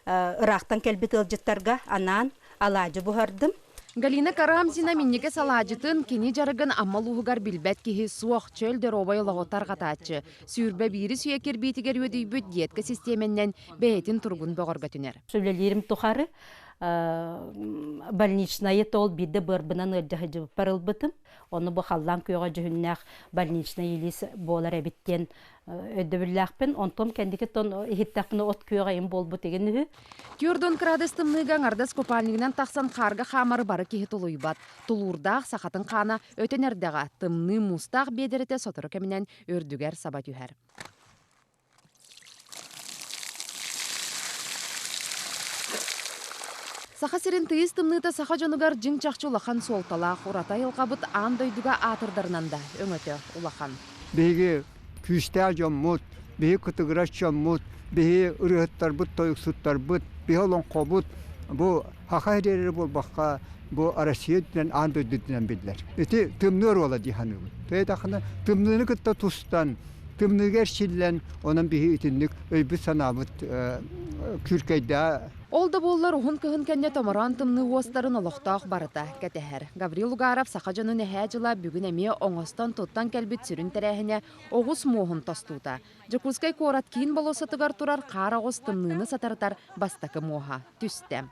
Ыраахтан кэлбит ыалдьыттарга анаан алаадьы буһардым. Галина Карамзина минньигэс алаадьытын кини дьарыгын Амма улууһугар билбэт киһи суох, чөл доруобай олоҕу тарҕатааччы. 21 үйэ кирбиитигэр үөдүйбүт диетка систиэмэннэн бэйэтин туругун бөҕөргөтүнэр. Үлэлиирим тухары больничнайы тол биирдэ быарбынан ыалдьа сылдьыбыппар ылбытым. Ону бу халлаан күөҕэ дьүһүннээх больничный илиис буолар эбит диэн өйдөбүллээхпин. Онтон кэнники тон иһиттэхпинэ от күөҕэ им буолбут игин үһү. Тюрдон кырадыс тымныыга аҥардас купальнигынан тахсан хаарга хаамары бары киһи тулуйбат. Тулуурдаах сахатын хаана өтөн эрдэҕэ, тымныы муустаах биэдэрэтэ сотору кэминэн үрдүгэр саба түһэр. Саха сирин тыйыс тымныыта саха дьонугар дьиҥ-чахчы улахан суолталаах ураты айылҕабыт аан дойдуга аатырдарынан да өҥөтө улахан. Биһиги күүстээх дьоммут, биһи кытыгырас дьоммут, биһи ырыаһыттарбыт, тойуксуттарбыт, биһи олоҥхобут бу саха сири буолбакка бу Россия үрдүнэн аан дойду үрдүнэн биллэр. Ити тымныы оруола дии саныыбын. Тоҕо тымныыны кытта тустан, тымныыга эрчиллэн, онон биһи итинник өйбүт-санаабыт күүркэйдээ. Ол да буоллар уһун кыһын кэннэ томороон тымныы уостарын олохтоох барыта кэтэһэр. Гаврил Угаров саха дьонун эһээ дьыла бүгүн эмиэ оҥостон-туттан кэлбит сүрүн тэрээһинэ оҕус муоһун тостуута. Дьокуускай куорат киин болуоссатыгар турар хаар оҕус тымныыны сатарытар бастакы муоһа түстэ.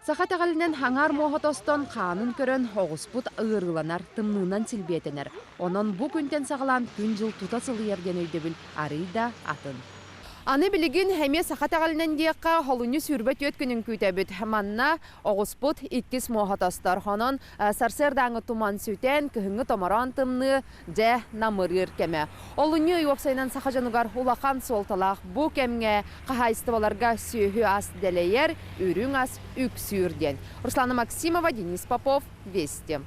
Саха итэҕэлинэн аҥаар муоһа тостон, хаанын көрөн, оҕуспут ыарыыланар, тымныынан силбиэтэнэр. Онон бу күнтэн саҕалаан күн-дьыл тута сылыйар диэн өйдөбүл арыый да атын. Аны билигин эмиэ саха итэҕэлинэн диэххэ, олунньу 24 күнүн күүтэбит. Манна оҕуспут иккис муоһа тостор. Онон сарсыардааҥы туман сүтэн, кыһыҥҥы томороон тымныы Дьэ, намырыыр кэмэ. Олунньу ый уопсайынан саха дьонугар улахан суолталаах бу кэмҥэ хаһаайыстыбаларга сүөһү-ас дэлэйэр, үрүҥ ас үксүүр диэн. Руслана Максимова, Денис Попов, Вести.